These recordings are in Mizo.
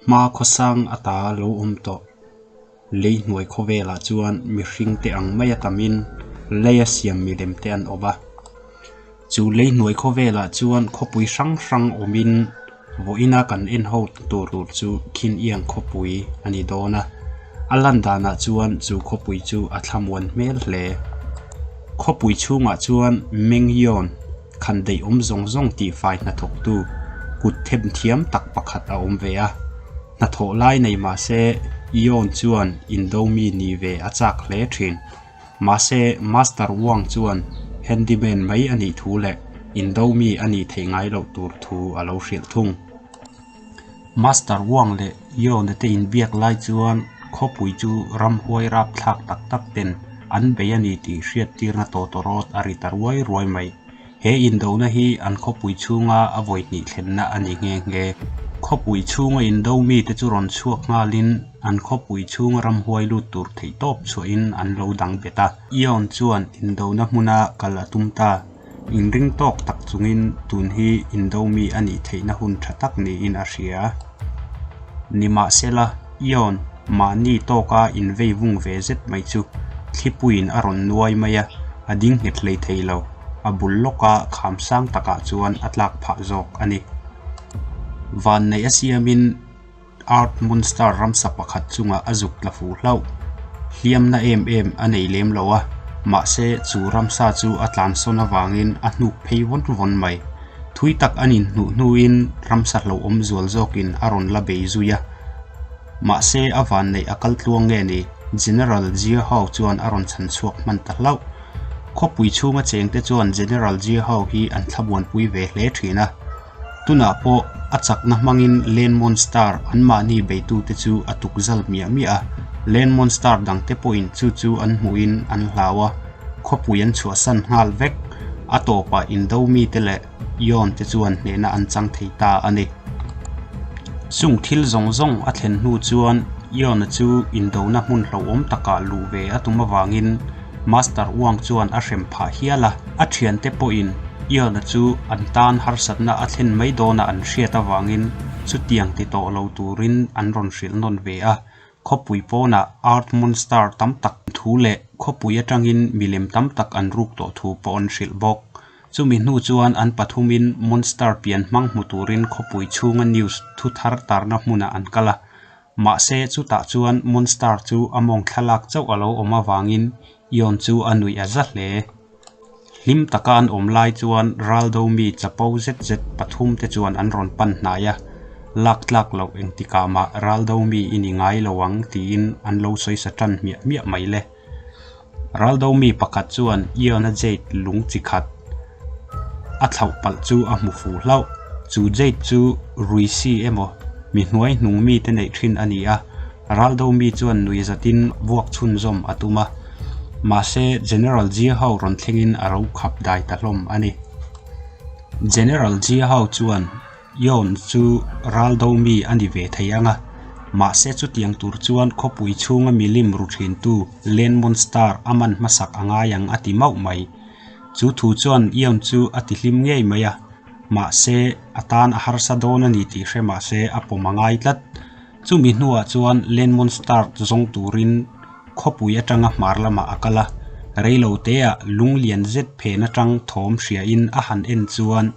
Hma khawsang ata lo awm tawh. Lei hnuai khawvelah chuan mihring te ang maia tamin leia siam milem te an awm a. Chu lei hnuai khawvelah chuan khawpui hrang hrang awmin vawiina kan en ho tur tur chu Khin-iang khawpui a ni dawn a. A lan danah chuan chu khawpui chu a thlamuan hmel hle. Khawpui chhungah chuan Mengyawn khan daih awm zawng zawng tihfai hnathawktu kut them thiam tak pakhat a awm ve a. Hnathawh lai nei mah se Ion chuan indo mi ni ve a chak hle thin. Mahse Master Wang chuan handyman mai a nih thu leh indo mi a nih theih ngai loh tur thu a lo hrilh thung. Master Wang leh Ion-a te inbiak lai chuan khawpui chu ramhuai rapthlak tak tak ten an bei a ni tih hriattirna tawtawrawt a ri ta ruai ruai mai. He indona hi an khawpui chhunga a vawi hnih thlenna a ni nghe nghe. Khawpui chhunga indo mite chu rawn chhuak nghalin an khawpui chhunga ramhuai lut tur theihtawp chhuahin an lo dang bet a. Ion chuan indona hmuna kal a tum ta. Inring tawk tak chungin tun hi indo mi a nih theihna hun tha tak niin a hria. Nimahsela, Ion mahni tawka invei vung ve zet mai chu thlipuiin a rawn nuai mai a, a ding nghet hlei thei lo. A bul lawka kham sang takah chuan a tlak phah zawk a ni. Vanneih a siamin Art Monster ramsa pakhat chungah a zuk tla fuh hlauh. Hliamna em em a nei lem lo a, mahse chu ramsa chu a tlansawn avangin a hnuk phei vawn vawn mai. Thui tak an inhnuh hnuin ramsa hlauhawm zual zawkin a rawn la bei zui a. Mahse a vanneih a kal tluang nge ni? General Jia Hao chuan a rawn chhan chhuak hman ta hlauh. Khawpui chhunga chengte chuan General Jia Hao hi an thlamuanpui ve hle thin a. Tunah pawh a chakna hmangin Land Monster anmahni beitute chu a tuk zal miah miah a. Land Monster dangte pawhin chu chu an hmuhin an hlau a, khawpui an chhuahsan nghal vek. A tawpah indo mite leh Ion te chuan hnehna an chang thei ta a ni. Chung thil zawng zawng a thlen hnu chuan Ion-a chu indona hmun hlauhawm takah luh ve a tum avangin Master Wang chuan a hrem phah hial a. A thiante pawhin Ion-a chu an tan harsatna a thlen mai dawna an hriat avangin chutiang ti tawh lo turin an rawn hrilh nawn ve a. Khawpui pawnah Earth Monster tam tak thu leh khawpui atangin milem tam tak an ruk tawh thu pawh an hrilh bawk. Chumi hnu chuan an pathumin Monster pian hmang hmu turin khawpui chhunga news thu thar tarna hmunah an kal a. Mahse chutah chuan Monster chu a mawng thlalak chauh a lo awm avangin Ion chu a nuih a za hle. Hlim taka an awm lai chuan Raldo mi chapo zet zet pathum te chuan an rawn pan hnai a, lak tlak loh engtikah mah Raldo mi i ni ngai lo ang tiin an lo sawisa tan hmiah hmiah mai le. Raldo mi pakhat chuan Iona Jade lung chi khat a thlauh palh chu a hmu fuh hlauh. Chu Jade chu Ruisi emaw mi hnuai hnung mite neih thin a ni a, Raldo mi chuan nui zatin vuak chhunzawm a tum a. Mahse General Jia Hao rawn thlengin a ro khap dai ta hlawm a ni. General Jia Hao chuan Yon chu Raldo mi a ni ve thei ang a, mahse chutiang tur chuan khawpui chhunga milim ru thintu Len Monster a man hmasak a ngai ang a ti mauh mai. Chu thu chuan Yon chu a ti hlim ngei mai a, mahse a tan a harsa dawn a ni tih hre mahse a pawm a ngai tlat. Chumi hnuah chuan Len Monster zawng turin khawpui atanga hmar lamah a kal a, reilo teah lunglian zet phen atang thawm hriain a han en chuan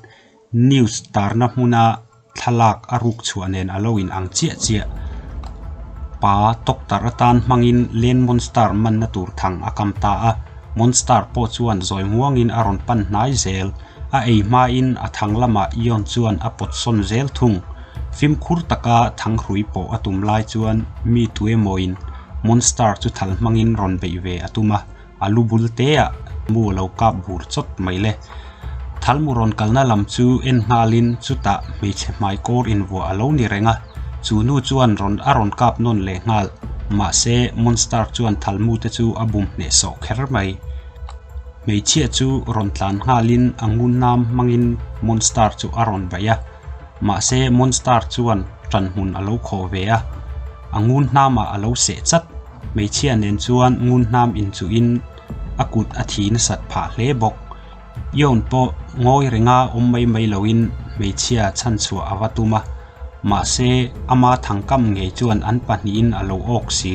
News tarna hmuna thlalak a ruk chhuah nen a lo in ang chiah chiah. Pa doctor atan hmangin Len Monster manna tur thang a kam ta a, Monster pawh chuan zawi muangin a rawn pan hnai zel. A ei hmain a thang lamah Ion chuan a pawt sawn zel thung. Fimkhur taka thanghrui pawh a tum lai chuan mi tuemawin Monster chu thal hmangin rawn beih ve a tum a. A lu bul teah mu a lo kap bur chawt mai le. Thalmu rawn kalna lam chu en nghalin chutah hmeichhe hmai kawr invuah a lo ni reng a, chu nu chuan rawn a rawn kap nawn leh nghal. Mahse, Monster chuan thalmu te chu a bum hneh sawh kher mai. Hmeichhia chu rawn tlan nghalin a ngunam hmangin Monster chu a rawn baih a, mahse Monster chuan ṭanhmun a lo khawh ve a, a ngun hnamah a lo seh chat. Hmeichhia nen chuan ngun hnam inchuhin a kut a thi nasat phah hle bawk. Ion pawh ngawi renga awm mai mai loin hmeichhia chhanchhuah a va tum a. Mahse, ama thangkam ngei chuan an pahnihin a lo awk si.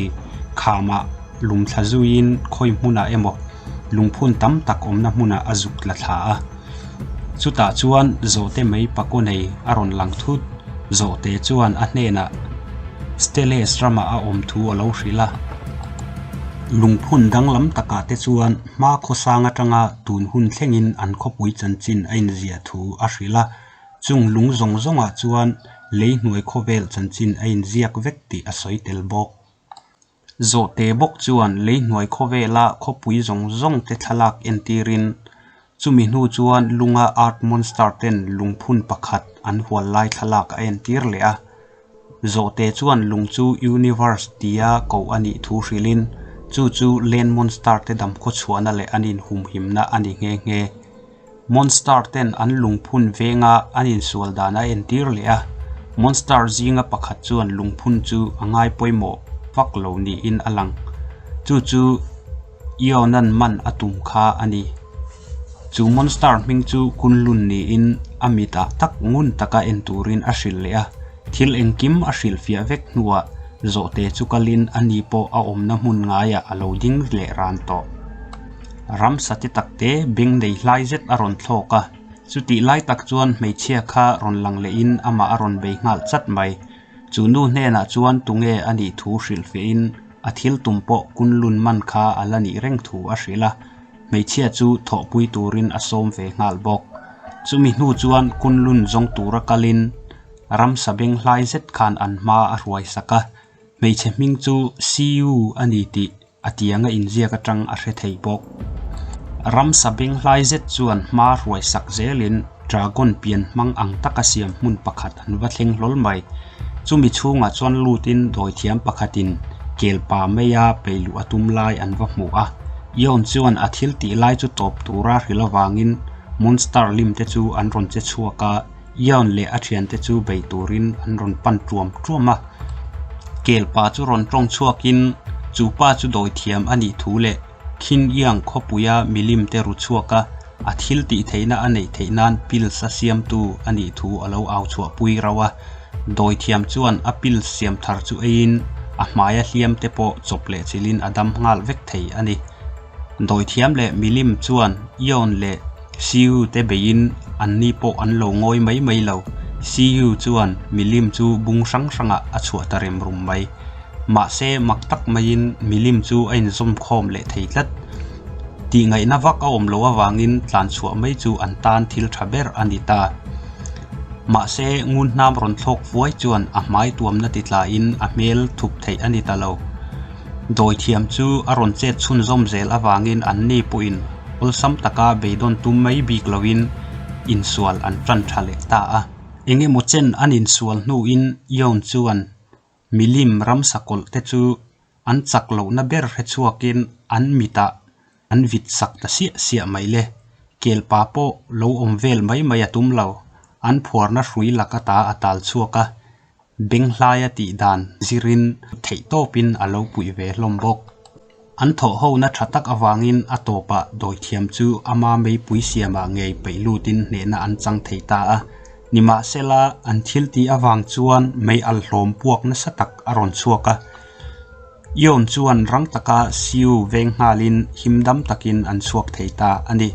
Khamah lumthla zuiin khawi hmunah emaw lungphun tam tak awmna hmunah a zuk tla thla a. Chutah chuan zawhte mei pakaw nei a rawn lang thut. Zawhte chuan a hnenah Steles ramah a awm thu a lo hrilh a. Lungphun danglam takah te chuan hma khawsang atanga tun hun thlengin an khawpui chanchin a inziah thu a hrilh a. Chung lung zawng zawngah chuan lei hnuai khawvel chanchin a inziak vek tih a sawi tel bawk. Zawhte bawk chuan lei hnuai khawvela khawpui zawng zawng te thlalak entirin chumi hnu chuan lunga art monster ten lungphun pakhat an hual lai thlalak a entir leh a. Zawhte chuan lung chu Universe tia koh a nih thu hrilhin chu chu land monster te damkhaw chhuahna leh an inhumhimna a ni nghe nghe. Monster ten an lungphun venga an insual dan a entir leh a, monster zinga pakhat chuan lungphun chu a ngai pawimawh vak lo niin a lang. Chu chu Ionan man a tum kha a ni. Chu monster hming chu Kunlun niin a mitah tak ngun taka en turin a hrilh leh a, thil engkim a hrilhfiah vek hnuah zawhte chu kalin a ni pawh a awmna hmun ngaiah a lo ding leh ran tawh. Ramsa te tak te beng nei hlai zet a rawn thlawk a, chutih lai tak chuan hmeichhia kha rawn lang lehin amah a rawn bei nghal chat mai. Chu nu hnenah chuan tunge a nih thu hrilhfiahin a thil tum pawh Kunlun man kha a la nih reng thu a hrilh a, hmeichhia chu thawhpui turin a sawm ve nghal bawk. Chumi hnu chuan Kunlun zawng tura kalin ramsa beng hlai zet khan an hma a hruai sak a, hmeichhe hming chu Siu a ni tih A tianga inziak atang a hre thei bawk. Ramsa beng hlai zet chuan hma hruai sak zelin dragon pian hmang ang taka siam hmun pakhat an va thleng hlawl mai. Chumi chhungah chuan lutin dawithiam pakhatin kelpa maia peiluh a tum lai an va hmu a. Ion chuan a thil tih lai chu tawp tura hrilh avangin monster lim te chu an rawn che chhuak a. Ion leh a thiante chu bei turin an rawn pan tuam tuam a, kelpa chu rawn tawng chhuakin chu pa chu dawithiam a nih thu leh Khin-Iang khawpuia milim te ru chhuak a, a thil tih theihna a neih theih nan pills a siamtu a nih thu a lo au chhuahpui rauh a. Dawithiam chuan a pills siam thar chu eiin a hmaia hliam te pawh chawp leh chilhin a dam nghal vek thei a ni. Dawithiam leh milim chuan Ion leh Siu te beiin anni pawh an lo ngawi mai mai lo. Siu chuan milim chu bung hrang hrangah a chhuah ta rem rum mai. Mahse mak tak maiin milim chu a inzawm khawm leh thei tlat. Tihngaihna vak a awm loh avangin tlan chhuah mai chu an tan thil tha ber a ni ta. Mahse ngun hnam rawn thlawk vuai chuan a hmai tuamna ti tlain a hmel thup theih a ni ta lo. Dawithiam chu a rawn chet chhunzawm zel avangin anni pawhin awlsam taka beidawn tum mai bik loin insual an tan tha leh ta a. Eng emaw chen an insual hnuin Ion chuan milim ramsa kawlh te chu an chak lohna ber hre chhuakin an mitah an vit sak ta siah siah mai le. Kelpa pawh lo awm vel mai mai a tum lo, an phuarna hrui lak ata a tal chhuak a. Benghlaia tih dan zirin theihtawpin a lo puih ve hlawm bawk. An thawhhona tha tak avangin a tawpah dawithiam chu ama meipui siamah ngei peih lutin hnehna an chang thei ta a. Nimahsela, an thil tih avang chuan mei al hlawm puak nasa tak a rawn chhuak a. Ion chuan rang taka Siu veng nghalin him dam takin an chhuak thei ta a ni.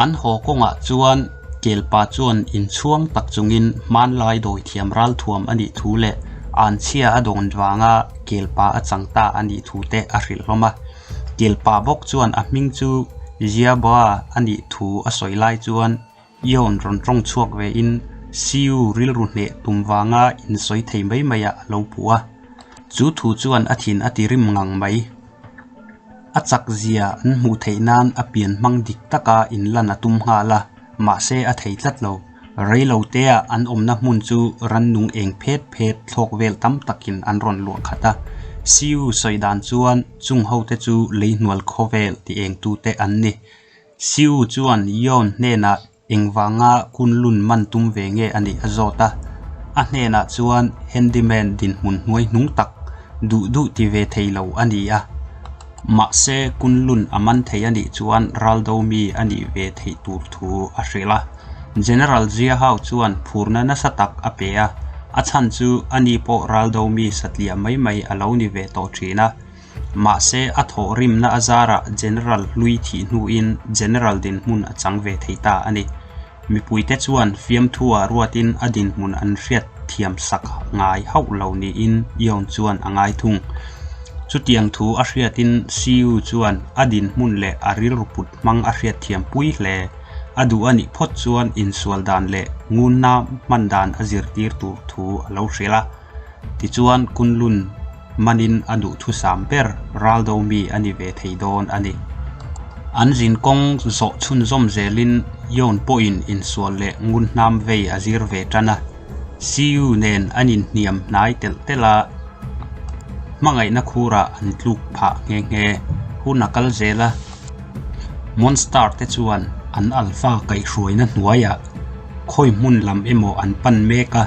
An haw kawngah chuan Kelpa chuan inchhuang tak chungin hmanlai dawithiam ralthuam a nih thu leh anchhia a dawn vanga Kelpa a chang ta a nih thu te a hrilh hlawm a. Kelpa bawk chuan a hming chu Jiaboa a nih thu a sawi lai chuan Ion rawn tawng chhuak ve in Siu rilru hneh tum vanga insawi thei mai mai ah a lo puh a. Chu thu chuan a thin a ti rim ngang mai. A chak zia an hmuh theih nan a pian hmang dik taka inlan a tum nghal a, mahse a thei tlat lo. Rei lo te ah an awmna hmun chu rannung eng phet phet thlawk vel tam takin an rawn luah khat a. Siu sawi dan chuan chung ho te chu leihnual khawvel ti eng tu te an ni. Siu chuan Yon hnenah engvanga Kunlun man tum ve nge a nih a zawt a. A hnenah chuan handyman dinhmun hnuai hnung tak duh duh ti ve thei lo a ni a. Mahse Kunlun a man thei a nih chuan raldo mi a nih ve theih tur thu a hrilh a. General Jia Hao chuan phurna nasa tak a pe a. A chhan chu ani pawh raldo mi satliah mai mai a lo ni ve tawh thin a. Mahse a thawhrimna a zarah General hlui thih hnuin General dinhmun a chang ve thei ta a ni. Mipuite chuan fiamthu-ah ruatin a dinhmun an hriat thiam sak ngai hauh lo niin Yoon chuan a ngai thung. Chutiang thu a hriatin Siu chuan a dinhmun leh a rilru put hmang a hriat thiam pui hle. A duh a nih phawt chuan insual dan leh ngunna hman dan a zirtir tur thu a lo hrilh a. Tichuan Kunlun manin a duhthusam ber Raldo mi a ni ve thei dawn a ni. An zin kawng zawh chhunzawm zelin Yoon pawhin insual leh ngunhnam vei a zir ve tan a. Siu nen an inhniam hnai telh telh a, hmangaihna khurah an tluk phah nghe nghe. Hun a kal zel a. Monster te chuan an alpha kaihhruaina hnuaiah khawi hmun lam emaw an pan mek a,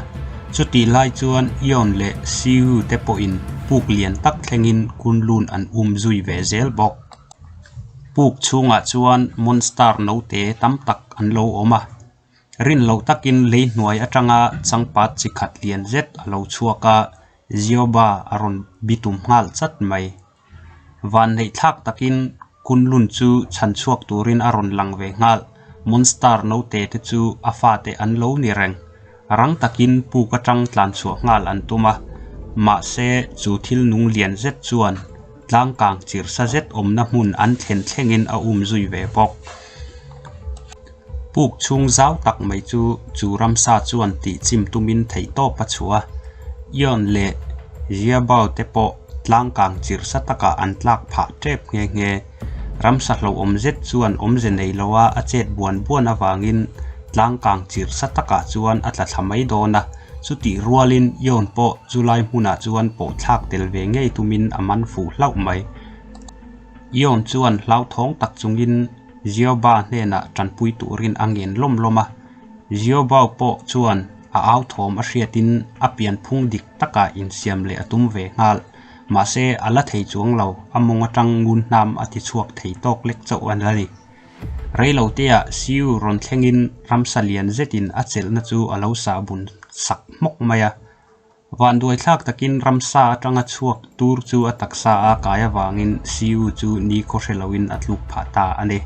chutih lai chuan Ion leh Siu te pawhin puk lian tak thlengin Kunlun an um zui ve zel bawk. Puk chhungah chuan monster note tam tak an lo awm a, rin loh takin lei hnuai atanga changpat chi khat lian zet a lo chhuak a, Zioba a rawn bitum nghal chat mai. Vanneih thlak takin Kunlun chu chhan chhuak turin a rawn lang ve nghal. Monster note te chu a fate an lo ni reng. Rang takin puk atang tlan chhuah nghal an tum a, mahse chu thil nung lian zet chuan tlangkang chirsa zet awmna hmun an thlen thlengin a um zui ve bawk. Puk chhung zau tak mai chu chu ramsa chuan tih chim tumin theihtawp a chhuah a, Ion leh Jiabao te pawh tlangkang chirsa takah an tlak phah tep nghe nghe. Ramsa hlauhawm zet chuan awmze nei loa a chet buan buan avangin tlangkang chirsa takah chuan a tla thla mai dawn a, chutih rualin Ion pawh chulai hmunah chuan pawh thlak tel ve ngei tumin a man fuh hlauh mai. Ion chuan hlauthawng tak chungin Zioba hnenah tanpui turin a ngen lawm lawm a, Ziobao pawh chuan a au thawm a hriatin a pianphung dik takah insiam leh a tum ve nghal. Mahse, a la thei chuang lo, a mawng atang ngun hnam a ti chhuak thei tawk lek chauh a la ni. Reiloteah Siu rawn thlengin ramsa lian zetin a chelhna chu a lo sahbun sak hmawk mai a. Vanduaithlak takin ramsa atanga chhuak tur chu a taksa a kai avangin Siu chu ni khaw hre loin a tluk phah ta a ni.